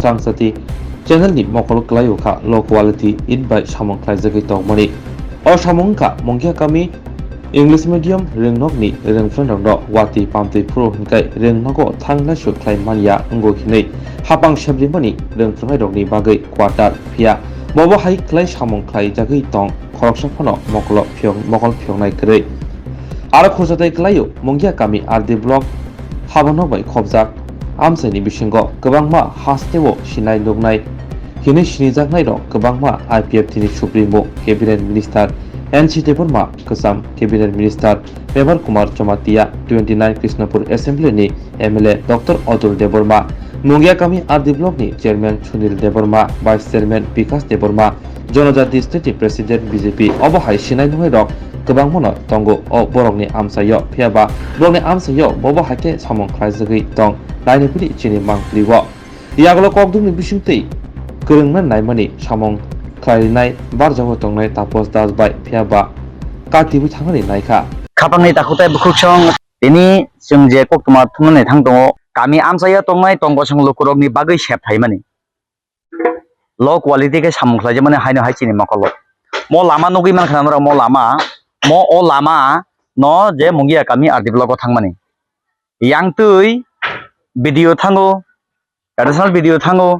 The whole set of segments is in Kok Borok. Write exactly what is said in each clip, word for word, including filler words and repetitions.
Rangchati channel ni mokol kwlai o kha low quality it bai samung khlaijagwi tongmani. O samung wngkha Mungia kami English medium rwngnokni rwngphrwngrokno watwi pamtwi phuru hinkhai rwngnogo thang naisuk khlai manya wngo hinwi hapang sebrimani rwngphrwngnairokni bagwi quarter phiya bobo hai khlai samung khlaijagwi tong khoroksa phano mokolo phiyok-, mokol phiyoknai kwrwi. Aro khursa tei kwlaio Mungia kami R D block habanok bai khopjak amchaini bisingo kwbangma hasteo sinai nuknai hinwi sinijaknairok kwbangma I P F T ni Supremo, Cabinet Minister N C Debbarma, kwcham Cabinet Minister Mevar Kumar Jamatia, twenty nine Krishnapur Assembly ni M L A Doctor Atul Debbarma, Mungia kami R D block ni Chairman Sunil Debbarma, Vice Chairman Bikas Debbarma, Jonojati State ni President B J P obo hai sinai nuknairok kwbangmano tongo o borokni amchaio, phiyaba borokni amchaio bobo hai khe samung khlaijagwi tong nainwi bini chini mangpili o. Yagulo kokdumni bisingtwi kwrwngna naimani samung khlainai barjago tongnai Taposh Das bai phiyaba katiwi thangnani naikha. Khapangni takhuk tei bukhuksong tini chwng je koktwma thumnani thang tongo, kami amchaio tongnai tong bosong lukurokni bagwi sep phaimani. Low quality khe samung khlaijakmani haino hai chini mokolo. Mo lama nugwi mankha norok, mo lama, mo o lama no je Mungia kami R D block o thangmani. Yang twi B D O thango, additional B D O thango,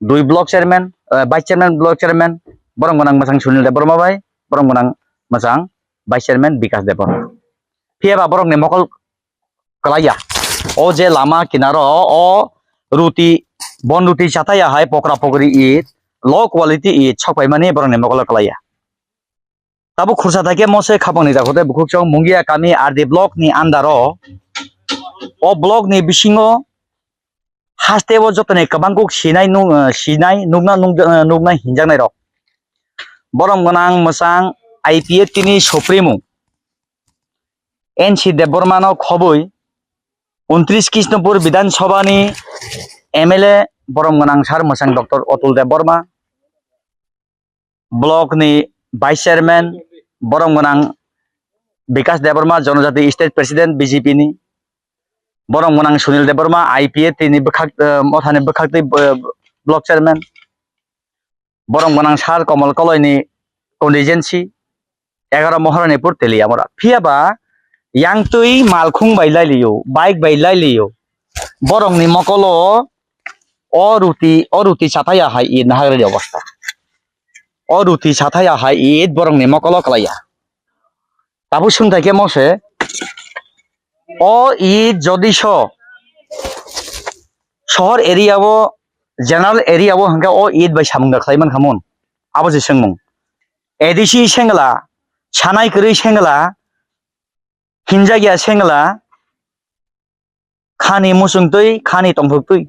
dui block chairman, eh, vice chairman, block chairman, borom gwnang mwchang Sunil Debbarma bai, borom gwnang mwchang vice chairman Bikas Debbarma. Phiyaba borokni mokol kwlaiya. O je lama kinaro o ruti, bon ruti chataya hai pokra pokri it, low quality it sok paimani borokni mokolo kwlaiya. Tabuk khursa thaikhe mose khapangni dakhote bukhuksong Mungia kami R D block ni under o, o block ni bisingo hasteo jotoni kwbang kuk sinai nuk-, eh, sinai nukna nuk-, eh, nukna hinjaknairok. Borom gwnang mwchang I P F T ni Supremo N C Debbarma no khobwi untris Krishnapur Bidhan Sabha ni M L A borom gwnang sir mwchang Doctor Atul Debbarma, block ni vice chairman borom gwnang Bikas Debbarma, Jonojati State President B J P ni, borom gwnang Sunil Debbarma, I P F T ni bwkhak, eh, mothani bwkhak twi, eh, block chairman, borom gwnang sir Komal Koloi ni contingency, egaro Moharanipur Teliamura. Phiyaba yang twi malkhung bai lailio, bike bai lailio. Borokni mokolo o ruti, o ruti chataya hai it naharani obostha. O ruti chataya hai it borokni mokolo kwlaiya. Tabuk swngthai khe mose, o it jodi so sohor area o, general area o hwnkhe o it bai samung da khlai mankha mun. Abo se swngmung. A D C sengla, sanai kwrwi sengla, hinjakya sengla, khani muchung twi, khani tongthok twi.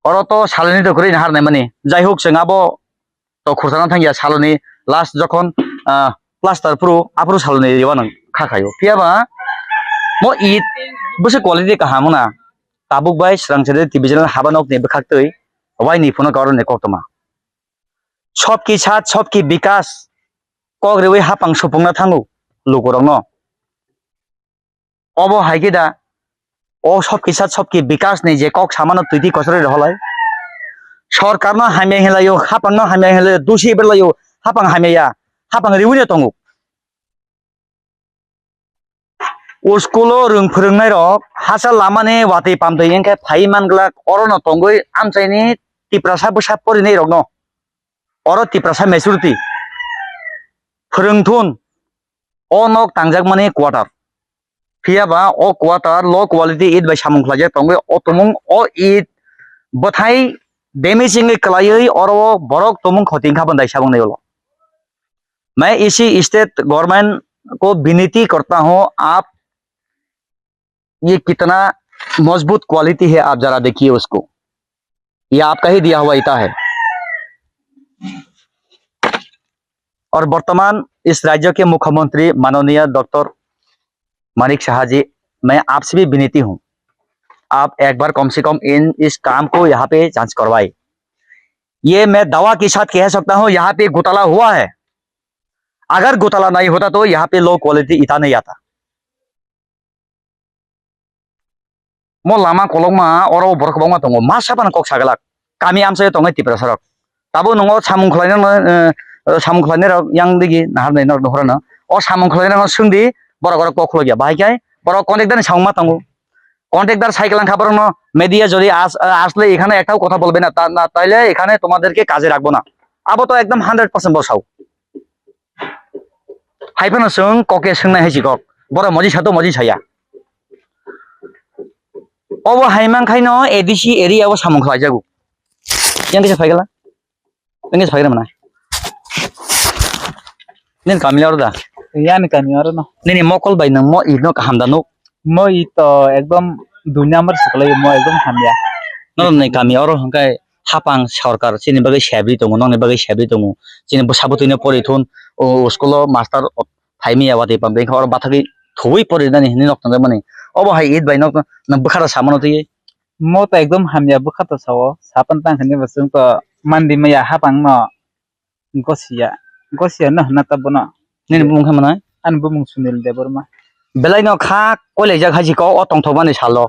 Oro to saloni to kwrwi na harnai mani. Jai hok, chwng abo to khursa na thangya saloni last jokhon, ah, plaster phuru, aphuru saloni riwa nang kha khaio. Phiyaba mo it bwswk quality kaham wngna. Tabuk bai swrang sede T V channel haba nokni bwkhak twi waini phano karon ni koktwma. Sabki saath sabki bikas kok riwi hapang supungna thango lukurokno. Obo hai khe da, o sabki saath sabki bikas ni je kok samano twi twi kochorwi rohorlai. Sorkar no hamya hinlaio, hapang no hamya hinlaio, dusi berlaio, hapang hamya, hapang riwi no tongo. O school o rwng phwrwngnai rok hachal lama ni watwi pamtwi wngkhe phai man glak, oro no tongwi amchaini Tiprasa bwsa porinai rok no, oro Tiprasa majority phwrwng thun. O nok tangjakmani quarter. Phiyaba o quarter low quality it bai samung khlaijak tongwi o tumung o it bwthai damage wngwi kwlaiwi oro o borok tumung khoti wngkha bwndai sabungnai ulo. मैं इसी state government को विनती करता हूँ, आप ये कितना मजबूत क्वालिटी है, आप जरा देखिए उसको, ये आपका ही दिया हुआ ईटा है। और वर्तमान इस राज्य के मुख्यमंत्री माननीय डॉक्टर मानिक साहा जी, मैं आपसे भी विनती हूँ, आप एक बार कम से कम इन, इस काम को यहाँ पे जांच करवाए। ये मैं दावा के साथ कह सकता हूँ, यहाँ पे घोटाला हुआ है। अगर घोटाला नहीं होता तो यहाँ पे लो क्वालिटी ईटा नहीं आता। Mo lama kolokma oro borok kwbangma tongo, masa phano kok saglak. Kami amchaio tongnai Tiprasa rok. Tabuk nwng o samung khlainai no, eh, samung khlainai rok yang digi nahar nai norok nuhur no. O samung khlainai no swngdi, borok oro kok khulok ya. Bahai khe borok contractor ni samung ma tongo. Contractor cycle wngkha borok no media jodi as-, asle ekhane ektaw kotha bolbe na, ta-, na, taile ekhane tomaderke kaje rakbo na. Abo to ekdom hundred percent boro sao. Hai phano chwng kok ya swngnai hai si kok. Borok moji sato moji saya. Obo hai mankhaino A D C area o samung khlaijago. Yang kisa phaigala. Yang kisa phaigala mana? Nini kami oro da? Yani kami oro no. Nini mokol bai nang mo ino kaham da nuk. Mo i to ekdom dui number se kwlai, mo ekdom hamya. Norokni kami oro hwnkhe hapang sorkar chini bagwi sebri tongo, nokni bagwi sebri tongo. Chini bwsa bwtwino pori thun, o, o school o master phaimya watwi pang, bengkha oro bathagwi thuwi porinani hinwi nok tongjakmani. Obo hai it bai nok, nang bwkha da samano twiwi. Mo to ekdom hamya bwkha to sao, sapan tang hinwi bo chwng to mandi maya hapang no. Gosia, Gosia no hwnna ta bono. Nini bumung khe manai? Ani bumung Sunil Debbarma. Belai no kha koilaijak hai si kok o tongthokmani salo.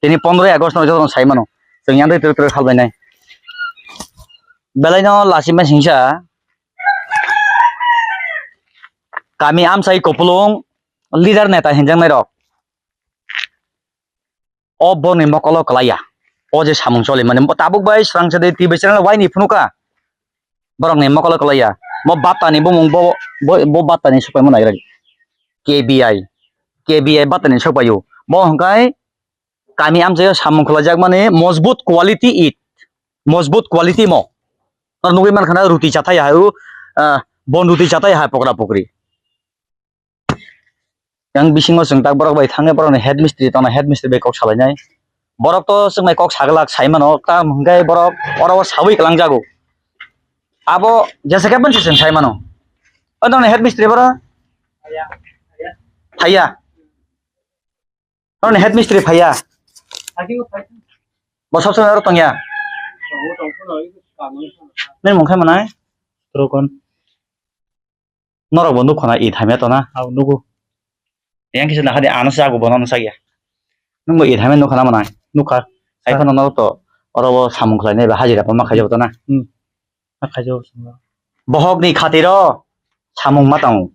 Tini pondroi August no jotono sai mano. Chwng yang twi twrwk twrwk sal bainai. Belai no lachima singsa. Kami amchai kupulung leader neta hinjaknai rok. O borokni mokolo kwlaiya. O je samung cholimani, bo tabuk bai swrang se de T V channel waini phunukha. Borokni mokolo kwlaiya. Bo battani bumung bo, bo, bo battani sokpaimo naigra. K B I. K B I battani sokpaio. Bo hwnkhe kami amchaio samung khwlaijakmani mojbut quality it. Mojbut quality mo. Nugwi mankha na ruti chathai hai, ah, bon ruti chathai hai pokra pokri. Yang bisingo chwng tak borok bai thangwi borokni head mistri tongna, head mistri bai kok salainai. Borok to chwng bai kok saglak sai mano, tamo hwnkhe borok oro o sawi kwlangjago. Abo jesa khe bonsi chwng sai mano. O tongni head mistri boro? Phaiya. Tongni head mistri phaiya. Bo sob somoi oro tongya. Nini mung khe manai? Rokon. Norok bo nukho na, i thamya to na? Au, nugo. Yang kisa na hadi ano sa go bono sa ya. Nung bo i thamya nukha na manai? Nukha. Ai phano norok to oro bo samung khlai nai ba hajira pa ma khaijak to na? Hmm. Ma khaijak to. Bohok ni khatiro samung ma tang.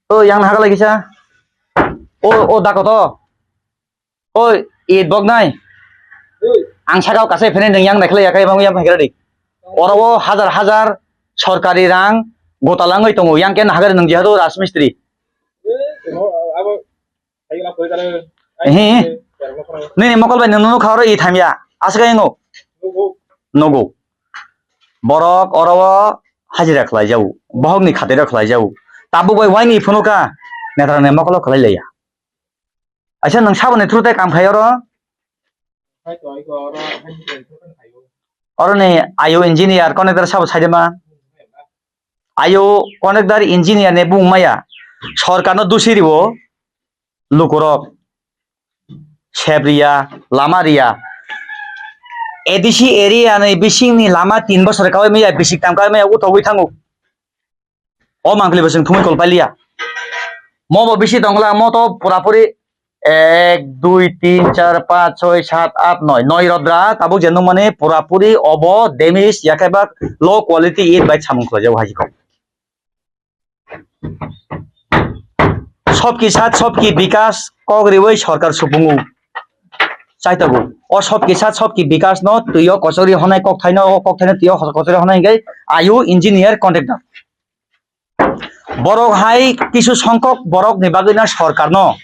O yang na hagalai kisa. O, o dako to. Oi, it bok nai. Ang saka o kasai phene nung yang naikhlai yakai bang yang phaigra di. Oro o hajar hajar sorkari rang gota langoi tongo, yang ken hagari nung jihadu rajmistri. He. Nini mokol bai nung nung kharo i thamya. Asga ingo. Nogo. Borok oro o hajira khlai jau. Bohok ni khatiro khlai jau. Tabuk bai waini phunuka. Netra ne mokolo khlai laya. Aisa nwng saboni through tei kam khai oro? Oroni ayo engineer, contractor sabo saide ma? Ayo contractor engineer ni bung maya. Sorkar no dusi riwo lukurok. Sep riya, lama riya. A D C area ni bising ni lama tin bosor kawi maya, bisik tam kawi maya, uthogwi thango. O mangpili bo chwng thumui kol pailiya. Mo bo bisi tongla, mo to pura puri ek, dui, tin, char, panch, choi, sat, at, noi. Noi rodra tabuk je nung mani pura puri obo damage ya khe ba low quality it bai samung khlai jago hai kok. Sabki Saath Sabki Bikash kok riwi sorkar supungo. Chaitogo. O Sabki Saath Sabki Bikash no twiyo kochori honai kok thaino, o kok thaino twiyo kochori honai hingke ayu engineer contractor. Borok hai kisu songkok borok ni bagwi no sorkar no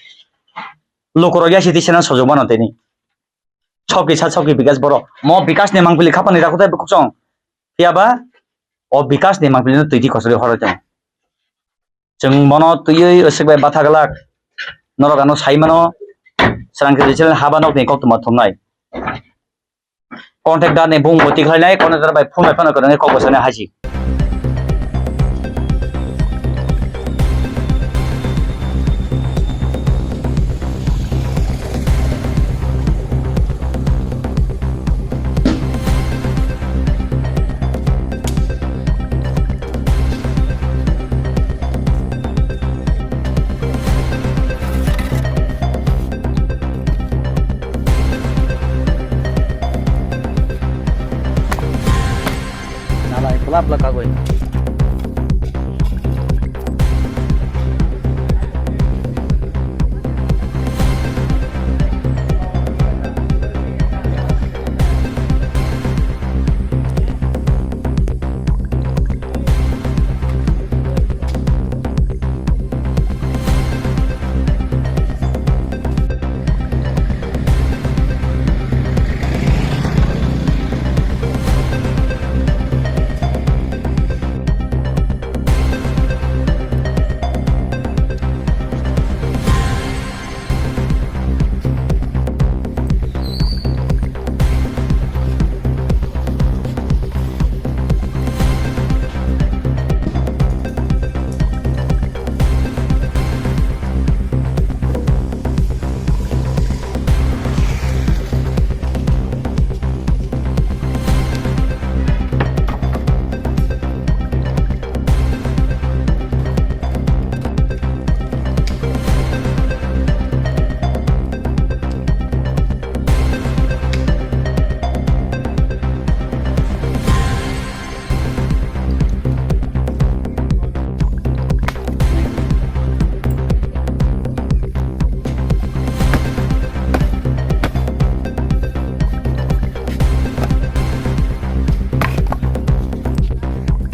lukurok ya siti sena sojok mano tini. Sabki Saath Sabki Bikash borok. Mo Bikash ni mangpili khapani rakutai bukuchong. Phiya ba o Bikash ni mangpili no twi di kochori horoi tong. Chwng bono twiwi aswk bai batha glak. Norok ano sai mano. Srang khe channel haba nok ni koktwma thumnai. Contractor ni bung bo tikhlainai, contractor bai phone bai phano kwrwngwi kok bwsani hai si. Bla kagwi.